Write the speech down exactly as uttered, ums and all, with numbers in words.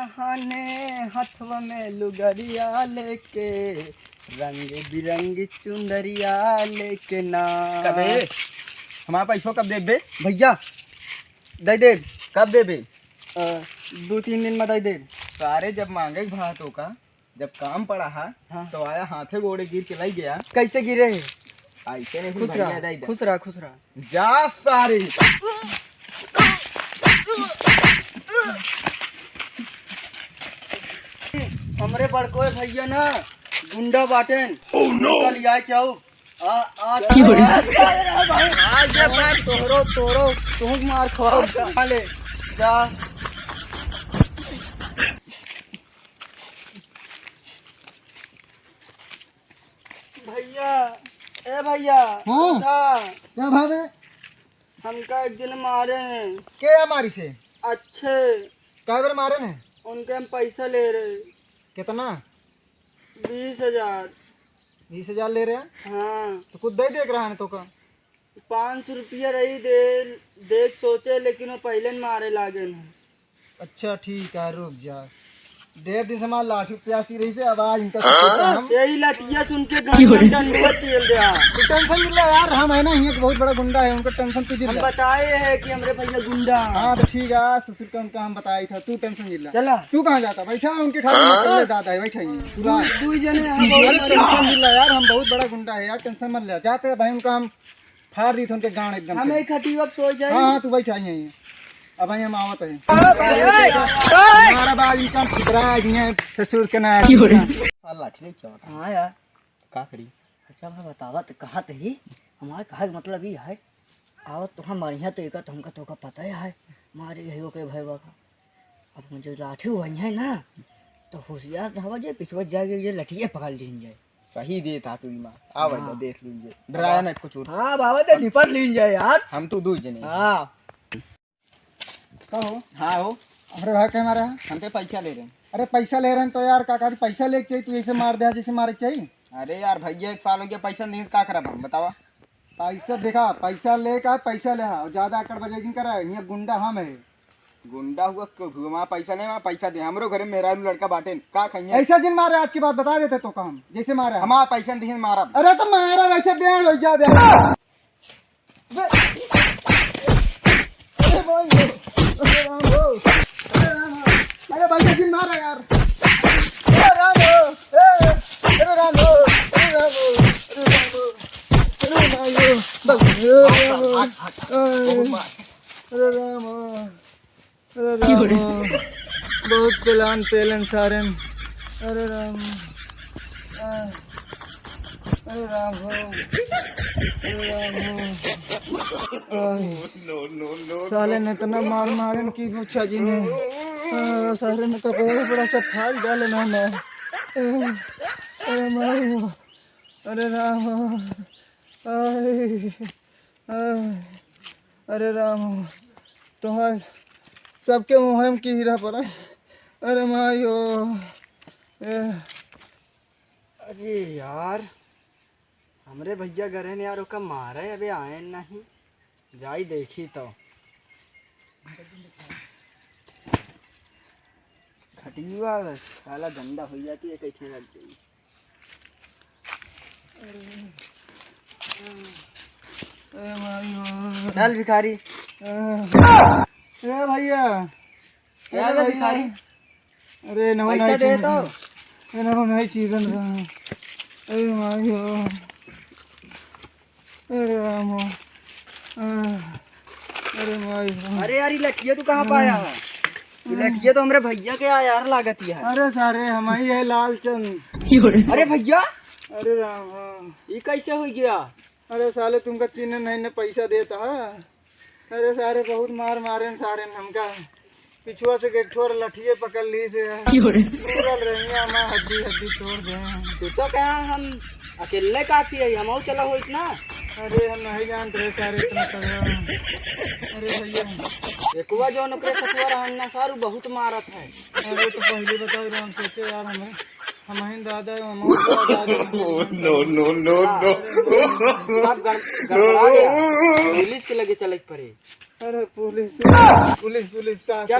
हाने हथवा में लुगरिया लेके, रंग बिरंगी चुंदरिया लेके ना। कबे? हमार पैसो कब देबे? भइया, दइ देब। कब देबे? अ, दो तीन दिन में दइ देब। सारे जब माँगे के भात होका, जब काम पड़ा हा, हाँ। तो आया हाथे गोड़े गिर के लइ गया। कैसे गिरे है? ऐसे नहीं, खुश भैया, रहा, इधर, इधर। खुश रहा, खुश रहा। जा सारे। हमरे बड़कोए भैया ना गुंडा बाटेन। Oh no! कल आए क्या हो? आ, आ, की हो रही? आ, ये बात तोहरो, तोहरो, तुहूँ मार खाओ। ले, जा। भैया, ए भैया, हाँ। उठा। क्या बात है? हमका एक जने मारे हैं। के मारी से? अच्छे। कै बेर मारे हैं? उनके हम पैसा ले रहे। कितना? बीस हजार। बीस हजार ले रहे हैं? हाँ। तो कुछ दे दे रहा है तो का? पाँच सौ रुपया रही दे, देख सोचे, लेकिन वो पहले न मारे लागे न। अच्छा, ठीक है, रुक जा। डेढ़ दिन से हमार लाठी प्यासी रही से, अब आज इनका सोचे हम। यही लठिया सुन के गांड में डंडा तेल दे आ। तू tension जिन ला यार, हम है ना, ये बहुत बड़ा गुंडा है, उनका tension तू जिन हम ला। बताए है कि हमरे भैया गुंडा। हाँ, तो ठीक है, ससुर का उनका हम बताई था, तू tension जिन ला। चला। तू कहाँ जाता? बैठा, उनके खाली हाँ? मतलब ज्यादा है, बैठा ही। तू रहा। दू, दू जने हम अरे बहुत tension जिन ला यार, हम बहुत बड़ा गुंडा है यार, tension मत ले। जाते हैं भाई, उनका हम फाड़ दी थे उनके गांड एकदम हम से। एक खटियो अब सो जाए। हाँ, हाँ, तू बैठा ही है। अब हम आवत है। अरे यार। हमारा बाल इनका छितरा है, ये ससुर के ना है। की हो रही? आ लाठी नहीं क्या होता? हाँ यार। का करी? अच्छा, मैं बतावा तो कहा तो ही, हमारे कहा के मतलब ये है, आवत तो हम मारिया तो एका तो हमका तो का पता ही है, मारे यही ओके भैया का। अब मुझे लाठी हुआ है ना, तो होशियार रहवा जे, पिछुआ जाके जे लठिया पकड़ लीन जाए। सही दे था तू माँ। आवा हाँ। जा, देख लीन जाए। डराया ना कुछ और। हाँ बाबा, तो निपट लीन जाए यार। हम तो दू जने। हाँ। का हो? हाँ हो। अरे भाई, क्या मारा है? हमसे पैसा ले रहे हैं। अरे पैसा ले रहे हैं तो यार, का करी, पैसा लेके चाहिए, तू ऐसे मार दे, जैसे मारे के चाहिए। अरे यार भैया, एक साल हो गया, पैसा नहीं, का करब हम, बतावा? पैसा देखा, पैसा लेके आए, पैसा ले आ, और ज्यादा अकड़ बजाई जिन करा, यहाँ गुंडा हम है। गुंडा हुआ, क्यों हुआ? वहाँ पैसा नहीं, वहाँ पैसा दे, हमरो घरे मेहरारू लड़का बाटे, का खाइए? ऐसा जिन मारे, आज की बात बता देते तो काम, जैसे मारे। हमारा पैसा नहीं, मारा। अरे तो मारा वैसे, ब्याह हो जा, ब्याह। बे-, अरे भाई हो, अरे राम हो, अरे राम हो, अरे भाई का दिल मारा यार, अरे राम हो, ए, अरे राम हो, अरे राम हो, अरे राम हो, अरे भाई हो, बस, अरे राम हो, अरे राम हो। अरे राम, बहुत plan पेलन सारन। अरे राम, आ, अरे राम हो, अरे राम हो। आ, साले ने इतना मार मारन की पूछा जी ने। आ, सारे ने कपड़ा वपड़ा सब फाड़ डाले ना मैं। अरे माई हो, अरे राम हो। आय। अरे राम, तुम्हार सबके मुँह में कीड़ा पड़ा। अरे मायो, ए। अरे यार, हमरे भैया घरे ने यार, ओका मारे अबे आए नहीं, जाई देखी तो। खटिया साला गंदा हो जाती है, कैसे रख जाई। अरे भाई हो। चल भिखारी। ए भैया। क्या अरे रे भाई भिखारी? अरे नमो पैसा नहीं दे चीज़ तो। अरे नमो नहीं चीज़। अरे भाई हो। अरे राम हो। अरे माई हो। अरे यार, ये लठिया तू कहाँ पाया है? ये लठिया तो हमरे भैया के यार लागत ही है। अरे सारे, हम ही है लालचंद। अरे भैया। अरे राम हो। ये कैसे हो गया? अरे साले, तुमका चिन्ह नहीं ने पैसा देता है। अरे सारे, बहुत मार मारे न सारे न हमका। पिछुआ से गेठोर लठिए पकड़ ली से। की हो रे? पूरा रहिया माँ हड्डी हड्डी तोड़ दे। तू तो कहा हम अकेले काफी है, हम चला हो इतना। अरे हम नहीं जानते रहे सारे इतना तगड़ा। अरे भैया। एको जौन ओकरे ससुआ रहन ना सारू बहुत मारत है। अरे तो पहले बताओ रे, हम सोचे यार हमें, हम ही दादा है, हम दादा है। No, no, no, no। सब गड़-, गड़बड़ा गया। पुलिस के लगे चले के पड़े। अरे पुलिस, पुलिस, पुलिस का चल।